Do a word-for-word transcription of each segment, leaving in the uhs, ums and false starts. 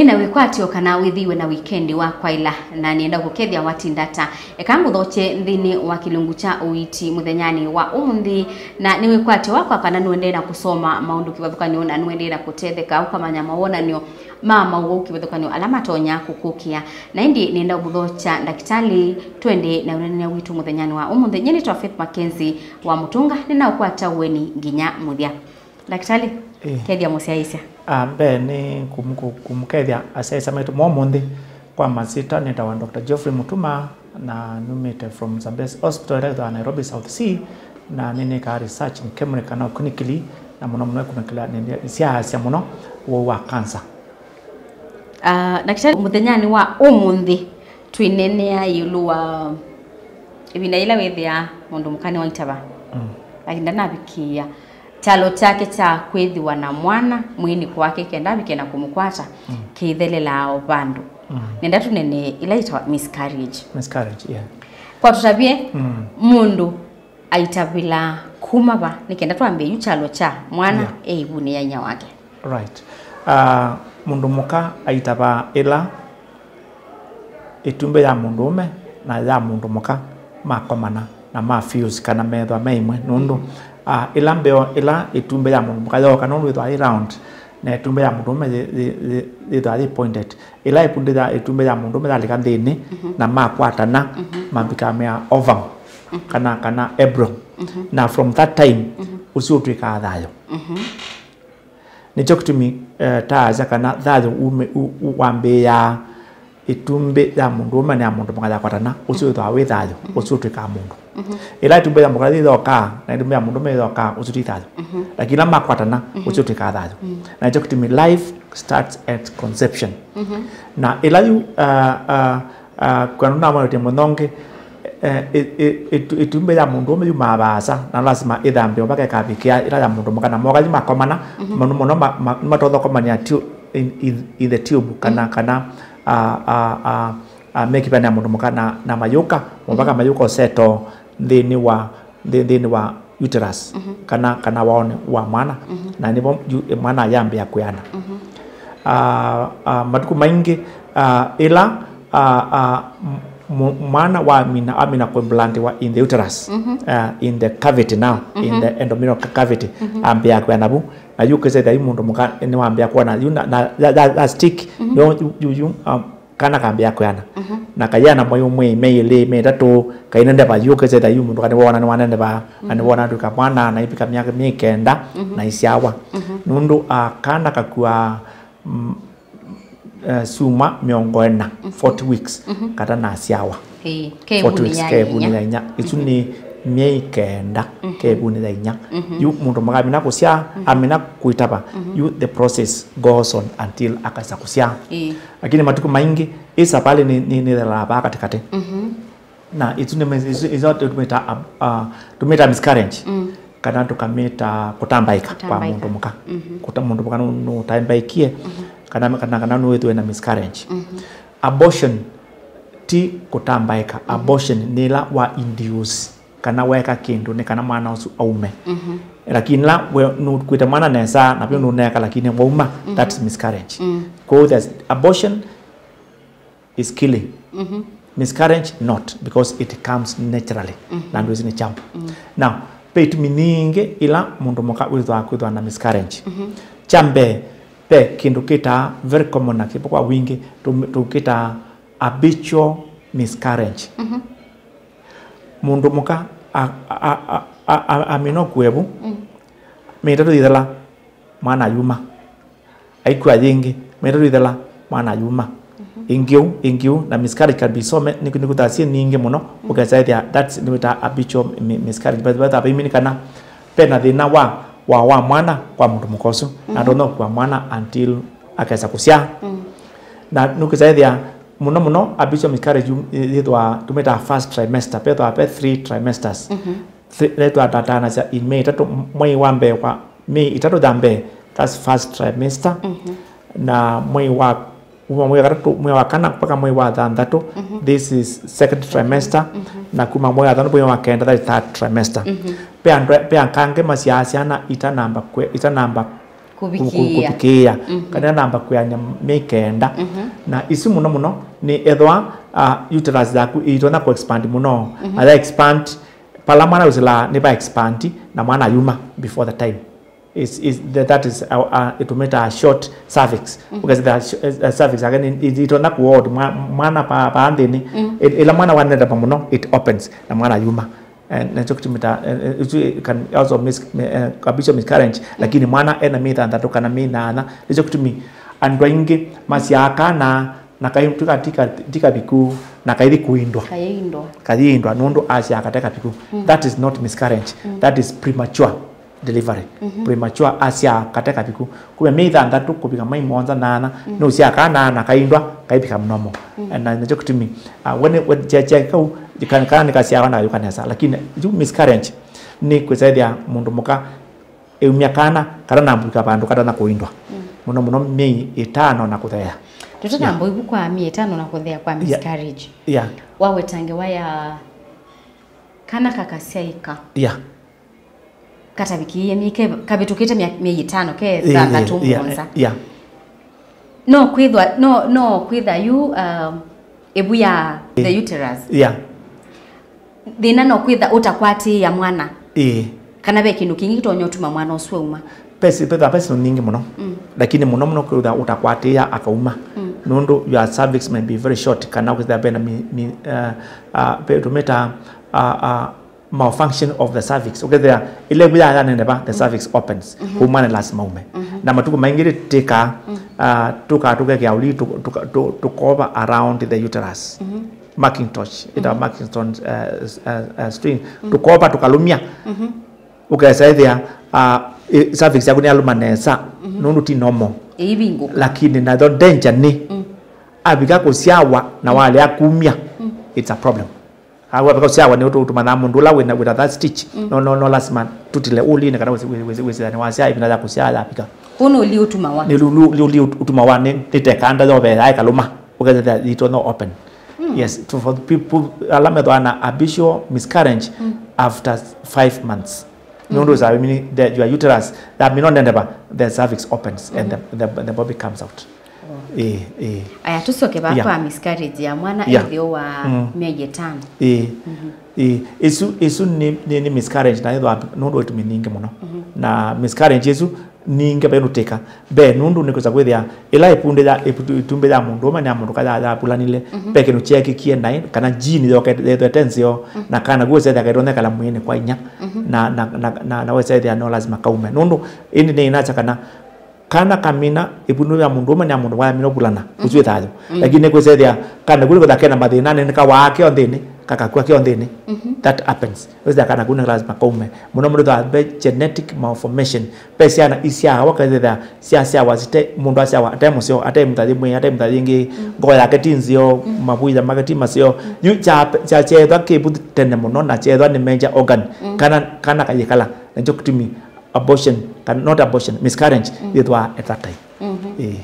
Nĩ na wĩkwatyo kana wĩthĩwe na wikendi wa kwaĩla, na nĩenda kũkethya watinda ata. Eka ngũthokye nthĩnĩ wa kĩlungu kya ũiiti mũthenyanĩ wa ũmũnthĩ, na nĩ wĩkwatyo wakwa kana nũendee na kũsoma maũndũ kĩvathũkany'o na nũendee na kũtetheka ũkamanya mawonany'o ma maũwau kĩvathũkany'o ala matonya kũkũkĩa. Na ĩndĩ nĩenda kũthokya ndakĩtalĩ, twende na ũneenany'a witũ mũthenyanĩ wa ũmũnthĩ. Nyie nĩtwa Faith Mackenzie wa Mũtũnga, nĩnaũkwata ũeni nginya mũthya. Ndakĩtalĩ, Ĩĩ. kethya mũsyaĩĩsya. Ah, mbee nĩ kũm- kũ- kũmũkethya asyaĩĩsya maitũ ma ũmũnthĩ. Kwa masyĩtwa nĩtawa Doctor Geoffrey Mutuma, na numĩte from Zambezi Hospital ĩla ĩthĩawa Nairobi South C, na nĩnĩkaa research in chemistry kana clinically, na mũno mũno ĩkunĩkĩla nĩ- nĩsyaasya mũno ũwau wa cancer. Ah, ndakĩtalĩ, mũthenyanĩ wa ũmũnthĩ twĩneenea ĩũlũ wa ĩvinda yĩla wĩthĩaa mũndũ mũka nĩwaitava, Mm. lakini ndanavikĩĩa kyalo kyake kya kwĩthĩwa na mwana mwĩĩnĩ kwake kenda avike na kũmũkwata Mm. kĩthelelaa o vandũ. Mm. Nenda tũneenee ĩla yĩtawa miscarriage. Miscarriage, yeah. Kwa tũtavye Mm. mũndũ aitavĩla kuma va, nĩ kenda twambĩe yu kyalo kya mwana Yeah. e ĩvunĩ ya inya wake. Right. Ah, mũndũ mũka aitavaa ĩla ĩtumbĩ ya mũndũũme na ya mũndũ mũka makomana na ma fuse kana methwa me ĩmwe, nũndũ, ah, ĩla mbeo, ĩla ĩtumbĩ ya mũndũ mũka yooka, nũndũ yĩthwa yĩ round, na ĩtumbĩ ya mũndũũme yĩ- yĩ- yĩ- yĩthwa yĩ pointed. Ĩla ĩkundi ya ĩtumbĩ ya mũndũũme yalika nthĩnĩ Mhm. na makwatana, Mhm. mambikaa mea ovum Mhm. kana, kana embryo. Mhm. Na from that time, Mhm. ũsu ũtw'ĩkaa thayũ. Mhm. Nĩkyo kĩtumi, eh, taasya kana thayũ ume- u- u- wambĩĩaa ĩtumbĩ ya mũndũũme na ya mũndũ mũka yakwatana, ũsu wĩthĩawa wĩ thayũ, Mhm. ũsu ũtw'ĩkaa mũndũ. Mhm. Ĩla ĩtumbĩ ya mũka yĩthokaa na ĩtumbĩ ya mũndũũme yĩthokaa, ũsu ti thayũ. Mhm. Lakini ĩla makwatana, Mhm. ũsu ũtw'ĩkaa thayũ. Mm. Na nĩkyo kĩtumi life starts at conception. Mhm. Na ĩla yu, ah, ah, ah, kwa nũnamwĩtĩe mũthonge, eh, ĩ- ĩ- ĩtu- ĩtumbĩ ya mũndũũme yumaa vaasa, na lasima ĩthambĩwe mpaka ĩkavikĩa ĩla ya mũndũ mũka, na moka yu makomana, Mhm. mũno mũno ma- ma- nĩmatothokomania tu- in, in, in the tube, kana, Mm. kana, ah, ah, ah, ah, mĩkĩvanĩ ya mũndũ mũka na, na mayũka, mpaka Mhm. mayũka ũseto nthĩnĩ wa, nthĩ- nthĩnĩ wa uterus, Mhm. kana, kana waonĩ wa mwana, Mhm. na nĩvo yu- mwana ayambĩa kwĩana. Mhm. Ah, ah, matukũ maingĩ, ah, ĩla, ah, ah, m- mwana wamina, amina kũimplantĩwa in the uterus, Mhm. ah, in the cavity now, in Mhm. the endometrial ca- cavity, Mhm. ambĩa kwĩana vu, na yu kĩsethya yu mũndũ mũka nĩwambĩa kwona yu na, na, ya- ya- ya stick, Mhm. yo yu- yu- yu, um, kana kambĩa kwĩana. Mhm. Na kayana mwei ũmwe, mei ĩlĩ, mei ĩtatũ, kaineneva yu kĩsethya yu mũndũ kana wona nĩwaneneva, na Mhm. nĩwona ndwĩka mwana, na ivika myaka mĩkenda, Mhm. na isyawa. Mhm. Nũndũ, ah, kana kakua, mm, eh, syumwa mĩongo ĩna, Mhm. forty weeks, Mhm. katanasyawa. Ĩĩ, ke forty ĩvunĩ weeks, ya ke ĩvunĩ inya. Ya inya. Isu Mhm. nĩ myei kenda, Mhm. ke ĩvunĩ ya inya. Mhm. Yu mũndũ mũka amina kũsyaa, Mhm. amina kũitava, Mhm. yu the process goes on until akasa kũsyaa. Ĩĩ. Lakini matukũ maingĩ, ĩ savalĩ nĩ- nĩ- nĩthelaa vaa katĩkatĩ. Mhm. Na isu nĩ- isu- isu tũmĩta, uh, uh, tũmĩta miscarriage. Mm. Kana tũkamĩta kũtambaĩka kwa Kũtambaĩka. mũndũ mũka. Mhm. Kũta- mũndũ mũka nũ- nũtambaĩkie, Mhm. kana, kana, kana nũĩthĩwe na miscarriage. Mhm. Abortion ti kũtambaĩka. Mhm. Abortion nĩ ĩla wa induce kana weka kĩndũ nĩ kana mwana ũsu aume. Mhm. Lakini la we nũkwĩte mwana nesa na vyo nũneka lakini wauma, Mhm. that's miscarriage. Mm. Kwa hiyo there's abortion is killing. Mhm. Miscarriage not, because it comes naturally. Mhm. Na ndwĩsĩ nĩ kyaũ. Mm. Now, ve itumi nyingĩ ila mũndũ mũka wĩthwa kwĩthwa na miscarriage. Mhm. Kya mbee, ve kĩndũ kĩtaa very common na kĩvo kwa wingĩ, tũ- tũkĩtaa habitual miscarriage. Mhm. Mũndũ mũka a- a- a- a- a- amina kũevu, Mm. mĩĩ ĩtatũ yĩthela, mwana ayuma. Aikw'a yĩngĩ, mĩĩ ĩtatũ yĩthela, mwana ayuma. Mhm. Ĩngĩ ũu, ĩngĩ ũu, na miscarriage can be so many, nĩkũ- nĩkũthasie nyingĩ mũno, Mm. ũkesa ĩthĩa, that's nĩwĩtaa habitual mi- miscarriage. But, but, but, nĩ kana, ve na thĩna wa, wa, wa mwana kwa mũndũ mũka ũsu, na Mhm. ndonya kũkua mwana until akesa kũsyaa. Mm. Na nũkesa ĩthĩa, mũno mũno, habitual miscarriage yu- yĩthwa tũmĩtaa first trimester, vethwa ve three trimesters. Mhm. Thi- nĩtwatanasya in mĩĩ ĩtatũ, mwei wa mbee kwa mĩĩ ĩtatũ ya mbee, that's first trimester. Mhm. Na mwei wa, kuma mwei wa katatũ, mwei wa kana mpaka mwei wa thanthatũ, Mhm. this is second trimester. Mhm. Na kuma mwei wa thanthatũ mwei wa kenda, that is third trimester. Mhm. Ve andũ, ve aka angĩ masyaa syana itanamba kwe- itanamba Kũvikĩĩa. Kũvikĩĩa. Mhm. Kana namba kwĩanĩa myei kenda. Mhm. Na isu mũno mũno nĩ ethwa, uh, uterus yaku itonya kũ expand mũno. Mhm. Na ya expand, pala mwana usila nĩ va expand na mwana ayuma before the time. Is, is, that, that is, uh, uh, ĩtũmĩtaa short cervix. Mhm. Ũkasĩthĩa sh-, uh, cervix yake nĩ, itonya kũ-hold mwa-, mwana pa, pa nthĩnĩ. Mhm. Ĩ-, ĩla mwana wanendepa mũno, it opens na mwana ayuma. Eh, nakyo kĩtumi ta, eh, eh, it can also mis-, mi-, eh, habitual miscarriage, lakini mwana ena myei thanthatũ kana myei nyaanya. Nĩkyo kĩtumi andũ aingĩ masyaa kana na kai tika, tika, tika viku na kaithi kuindwa. Kayindwa. Kayindwa, nũndũ asyaa kate kaviku. Mm. That is not miscarriage. Mm. That is premature delivery. Mhm. Premature asyaa kate kaviku. Kuma myei thanthatũ kũvika myei mũonza nyaanya, mm, nũsyaa kana na kaindwa, kaivika normal. Mm. Na nĩkyo kĩtumi, uh, when, when kya, kya kau, kana, kana nĩkasyawa na kayũka nesa. Lakini yu miscarriage nĩ kwĩsethĩa mũndũ mũka eumya kana, kana nambũka vandũ katana kũindwa. Mm. Mũno mũno myei ĩtano na kũthea. Tũtanamba, yeah, ivu kwa myei ĩtano na kũthea kwa, yeah, miscarriage. Yeah. Waweta ngewa ya kana kakasyaĩka. Yeah. Katavikĩĩe myei, ke-, kavĩtũkĩte mya-, myei ĩtano, ke, ĩĩ, thanthatũ, ĩĩ, yeah, mũonza. Yeah. No kwĩthwa, no, no kwĩtha yu, um, ĩvu ya the, ĩĩ, uterus. Yeah. Thĩna no kwĩtha ũtakwatĩĩa mwana. Ĩĩ. Kana ve kĩndũ kĩngĩ kĩtonya ũtuma mwana ũsu auma. Pesi, petha pesi no nyingĩ mũno. Mm. Lakini mũno mũno kwĩtha ũtakwatĩĩa akauma. Mm. Nũndũ your cervix may be very short, kana ũkĩthĩa vena mi, mi, uh, uh, pe-, tũmĩta, uh, uh, malfunction of the cervix. Ũkethĩa ĩla ĩvu ya, yaneneva, the cervix opens. Mhm. Kũu mwana lazima aume. Mhm. Na matukũ maingĩ rĩ, tĩkaa, mm, ah, tũkaa tũkekĩa ũli, tũ-, tũka-, tũ-, tũkova around the uterus. Mhm. Macintosh, ĩtawa, mhm, Macintosh, eh, s-, eh, eh, string. Mm. Tũkova tũkalũmya. Mhm. Ũkesa ĩthĩa, ah, ĩ-, cervix yaku nĩyalũma nesa. Mhm. Nũndũ ti normal. Ĩivingũka. Lakini natho danger nĩ, mm, avika kũsyawa na, mm, walea kumya, mm, it's a problem. Au avika ũsyawa nĩ ũtũ-, ũtũmanyaa mũndũ ũla wĩna, wĩna that stitch. Mm. No, no, no lasima tũtile ũlinĩ kana wĩsĩ-, wĩsĩ-, wĩsĩ-, wĩsĩthane wasyaa ĩvinda ya kũsyaa yapika. Kũu nĩ ũli ũtumawa. Nĩ ũli, ũli, ũli ũtumawa nĩ, nĩ tekanda yovea ĩkalũma. Ũkethĩa itonya open. Mm. Yes, to, for people, ala methwa na habitual miscarriage, mm, after five months. Mm. Nũndũ, mm-hmm, sa, I mean, the, your uterus, that mean, no nendeva, the cervix opens and, mm-hmm, the, the, the baby comes out. Oh. Ĩĩ, ĩĩ. Aya, tũsyoke vaa, yeah, kwa miscarriage ya mwana, yeah, ĩthĩo wa, mm, myei ĩtano. Ĩĩ. Mhm. Ĩĩ. Ĩsu, ĩsu nĩ, nĩ, nĩ miscarriage na ĩthwa nũndũ ĩtumi nyingĩ mũno. Mhm. Na miscarriage ĩsu ningĩ ve nũtĩka. Mbee nũndũ nĩkwĩsa kwĩthĩa ĩla ĩpundĩ ya, ĩputu-, ĩtumbĩ ya mũndũ ũme na ya mũndũ ka ya, yavulanile, mhm, ve kĩndũ kyeekĩkie naĩ, kana gene yoke yethwete nzeo, mhm, na kana kũu ĩsethĩa kaitonyekala mwĩĩnĩ kwa inya, mhm, na, na, na, na, na wesethĩa no lazima kaume. Nũndũ ĩndĩ nĩĩnasya kana kana kamina ĩvundu ya mũndũ ũme na mũndũ waya mina ũvulana, mhm, ũsu wĩ thayũ. Mm. Lakini nĩkwĩsethĩa kana kũlĩ kũtha kena mathĩna nĩ kawaa keo nthĩnĩ, kakakw'a keo nthĩnĩ. Mhm. That happens. Wĩsethĩa kana kũu nĩ lazima kaume. Mũno mũno tha ve genetic malformation. Ve syana isyawa kethethĩa syasyawa site mũndũ asyawa ate mũseo, ate mũthathi mwĩ, ate mũthathi ĩngĩ, mm, ngoo yake ti nzeo, mm, mavuitha make ti maseo. Mm. Yu kya, kya, kyeethwa kĩvu tene mũno na kyeethwa nĩ major organ. Mm. Kana, kana kayĩkala. Nakyo kĩtumi abortion, kana not abortion, miscarriage, mm, yĩthwaa at that time. Mhm. Ĩĩ.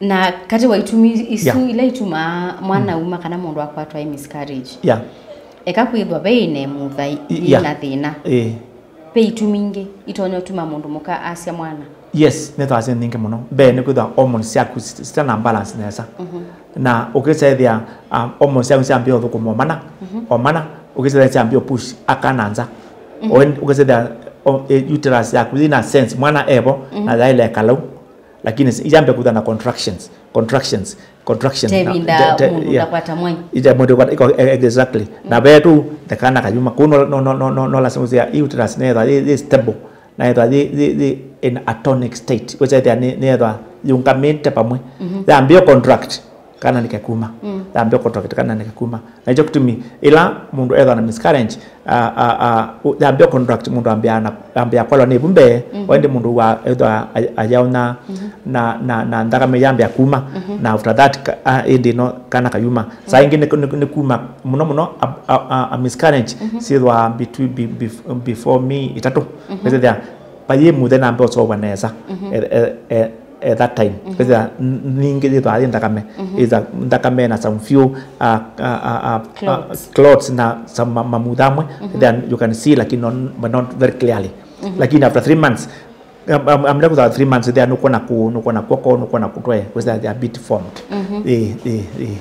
Na katĩ wa itumi isu, yeah, ila itumaa mwana, mm, uma kana mũndũ akwatwa ĩ miscarriage. Yeah. Eka kwĩthwa ve ĩne mũtha, i-, yeah, ina thĩna. Ĩĩ. Ve itumi ingĩ itonya ũtuma mũndũ mũka asya mwana. Yes, nĩ thasya nyingĩ mũno. Mbee nĩ kwĩthwa hormones syaku sit-, sitana balance nesa. Mhm. Na ũkĩsethĩa, um, hormones syaku syambĩa ũthũkũma o mana, mhm, o mana, ũkĩsethĩa syambĩa push aka na nza. Mhm. O en-, ũkĩsethĩa, o, e, uterus yaku yĩna sense, mwana evo, mhm, na yaĩle ĩkalau. Lakini s-, iyambĩa kwĩthwa na contractions, contractions, contractions. Te na, ĩvinda te, te, mũndũ, yeah, ndakwata mwai. Ita mũndũ kwata, iko, e-, exactly. Mm. Na vetu, the kana kayuma. Kũu no, no, no, no, no, no lazima ũsĩa, i uterus nethwa yĩ, yĩ stable. Na yĩthwa yĩ, yĩ, yĩ in a tonic state. Wĩsethĩa nĩ, nĩyethwa yũngamĩte vamwe. Mhm. Yambĩĩa contract, kana nĩke kuma. Mm. Yambĩĩa contract, kana nĩke kuma. Na ĩkyo kĩtumi, ĩla mũndũ ethwa na miscarriage, a, a, a, ũ-, yambĩĩa contract, mũndũ ambĩĩa na, ambĩĩa kwalwa nĩ ĩvu mbee, mhm, o ĩndĩ mũndũ wa, ethwa ay-, ayaũnya, mhm, na, na, na nthakame yambĩĩa kuma, mhm, na after that, ka-, a, ĩndĩ no kana kayuma. Saa ingĩ nĩ, nĩ, nĩ kuma mũno mũno a, a, a, a miscarriage, mhm, syĩthwa between, be-, bef-, before myei ĩtatũ. Mhm. Wĩsethĩa, vayĩ mũthenya nambe ũseũvwa nesa, mhm, e, e, e, at that time. Mhm. Kwĩthĩa n-, ningĩ yĩthwaa yĩ nthakame, mhm, ĩtha nthakame na some few, uh, uh, uh, uh, clots, clots na some ma-, mamutha amwe, mhm, then you can see, lakini not, but not very clearly. Mhm. Lakini after three months, Am- am- amle kũthaa three months there, nũkwona kũ, nũkwona kw'oko, nũkwona kũtwe, kwĩsĩla they are a bit formed. Ĩĩ, ĩĩ, ĩĩ.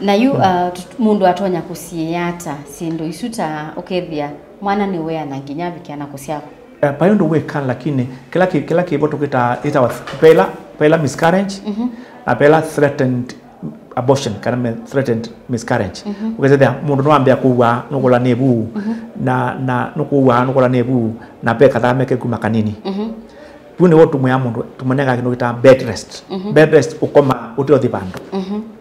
Na yu uh, tut- mũndũ atonya kũsiĩĩa ata syĩndũ isu ta ũkethĩa mwana nĩweana nginya avikĩa na kũsyawa? Eh, vai ũndũ wĩka, lakini kĩla kĩ- kĩla kĩvo tũkĩtaa ĩtawa pela pela miscarriage, na pela threatened abortion, kana me- threatened miscarriage. Ũkethĩa mũndũ nĩwambĩa kũua, nũkũla nĩ vu, na na nũkũua, nũkũla nĩ vu, na ve kathame kekuma kanini. Vu nĩvo tũmwĩa mũndũ, tũmũnenga kĩndũ kĩtaa bed rest. Bed rest, ũkoma ũteũthi vandũ.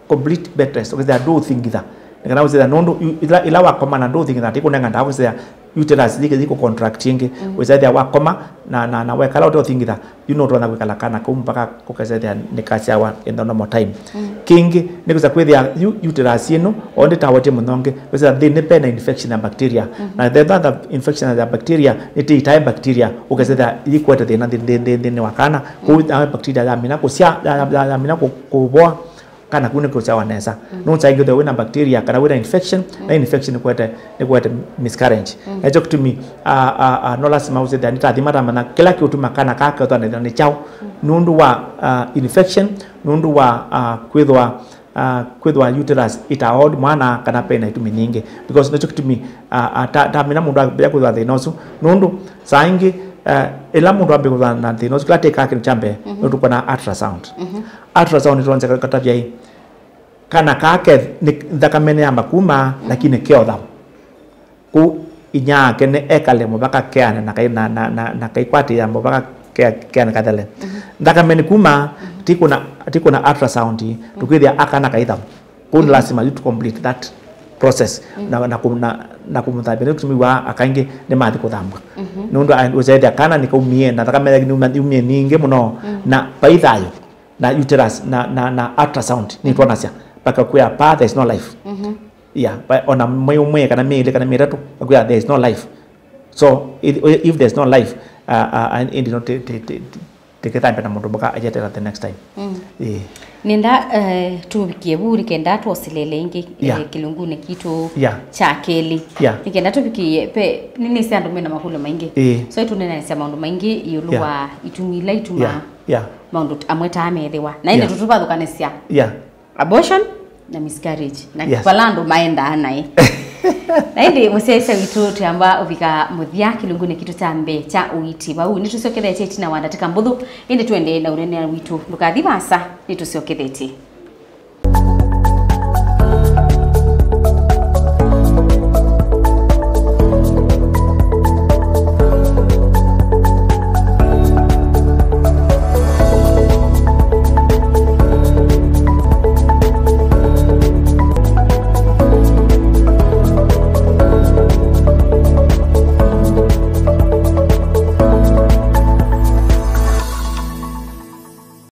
Complete bed rest, ũkethĩa ndũũthingitha. Nĩ kana ũsĩtha nũndũ yu- ila, ila wakoma na ndũũthingitha, tikũnenga ndawa, ũsĩtha uterus yĩkĩ yĩkũ contract ĩngĩ. Ũsĩtha wakoma na, na, na wekala ũteũthingitha, yu nũtonya kwĩkala kana kau mpaka kũkesethĩa nĩkasyawa in the normal time. Kĩngĩ nĩ kwĩsa kwĩthĩa yu uterus ĩno, o ndĩtawetie mũno ngĩ, kwĩsa thĩnĩ pena infection ya bacteria. Na the other infection ya bacteria nĩ tĩitae bacteria, ũkesethĩa yĩkwete thĩna thĩ- thĩ- thĩ- thĩnĩ wa kana. Kũu nawe bacteria yamina kũsya, ya- ya- ya- yamina kũ- kũvoa, kana kũu nĩ kũsyawa nesa. Nũnzaingĩthwe wĩna bacteria kana wĩna infection, na infection nĩkwete nĩkwete miscarriage. Na ĩkyo kĩtumi, ah, ah, ah, no lasima ũsĩthĩa nĩtathima tamanya kĩla kĩũtuma kana kaa kethwa nĩ thĩna nĩ kyaũ. Nũndũ wa, ah, infection, nũndũ wa, ah, kwĩthwa, ah, kwĩthwa uterus ĩtaod mwana kana pena itumi nyingĩ. Because nĩkyo kĩtumi, ah, ah, ta- tamina mũndũ ambĩa kwĩthwa thĩna ũsu. Nũndũ saa ingĩ, eh, ĩla mũndũ ambĩa kwĩthwa na thĩna ũsu, kĩla tĩkaa kĩndũ kya mbee, nĩtũkwona ultrasound. Ultrasound ĩtonze katavya ĩ kana kaa ke nĩ nthakame nĩyamba kuma, lakini keotha. Kũu inyake nĩ ekale mũvaka keane na kai- na- na- na- na kaikwatĩĩa mũvaka ke- keane kathele. Nthakame nĩ kuma, tikũna tikũna ultrasound, tũkwĩthĩa akana kaitha. Kũu nĩ lasima you to complete that process. Na na kũ- na- na kũmũthambia nĩ kũtumiwa akaingĩ nĩ mathi kũthambwa. Nũndũ a- ũsethĩa kana nĩkaumie na thakame yake nĩuma- yumie ningĩ mũno, na vaithayo na uterus na, na, na ultrasound nĩtwonasya paka kwĩa pa there's no life. Yeah, pa- ona mwei ũmwe kana mĩĩlĩ kana mĩtatũ, akwĩa there's no life. So if, if there's no life, uh, uh, and, and, you know, ti- ti- ti- ti- tikĩthambe na mũndũ mũka ajetera the next time. Ĩĩ. Nenda eh, tũvikie vu nĩkenda twosilele ĩngĩ eh, Yeah. Kĩlungunĩ kitũ Yeah. Kya kelĩ. Yeah. Nĩkenda tũvikie pe nĩnĩsĩ andũ mena makũlyo maingĩ. Ĩĩ. So tũnenanĩsya maũndũ maingĩ ĩũlũ Yeah. Wa itumi ila ituma Yeah. Yeah. Maũndũ amwe taa methĩwa na ĩndĩ Yeah. Tũtũvathũkanĩsya Yeah. Abortion na miscarriage na Yes. Vala andũ maendaa naĩ. Na ĩndĩ mũsyaĩĩsya witũ twĩamba ũvika mũthya kĩlungunĩ kitũ kya mbee kya ũiiti vau. Nĩtũsyokethetye ĩtina wa ndatĩka mbũthũ, ĩndĩ tũendee na ũneenea witũ. Ndũkathi vaasa, nĩtũsyokethetye.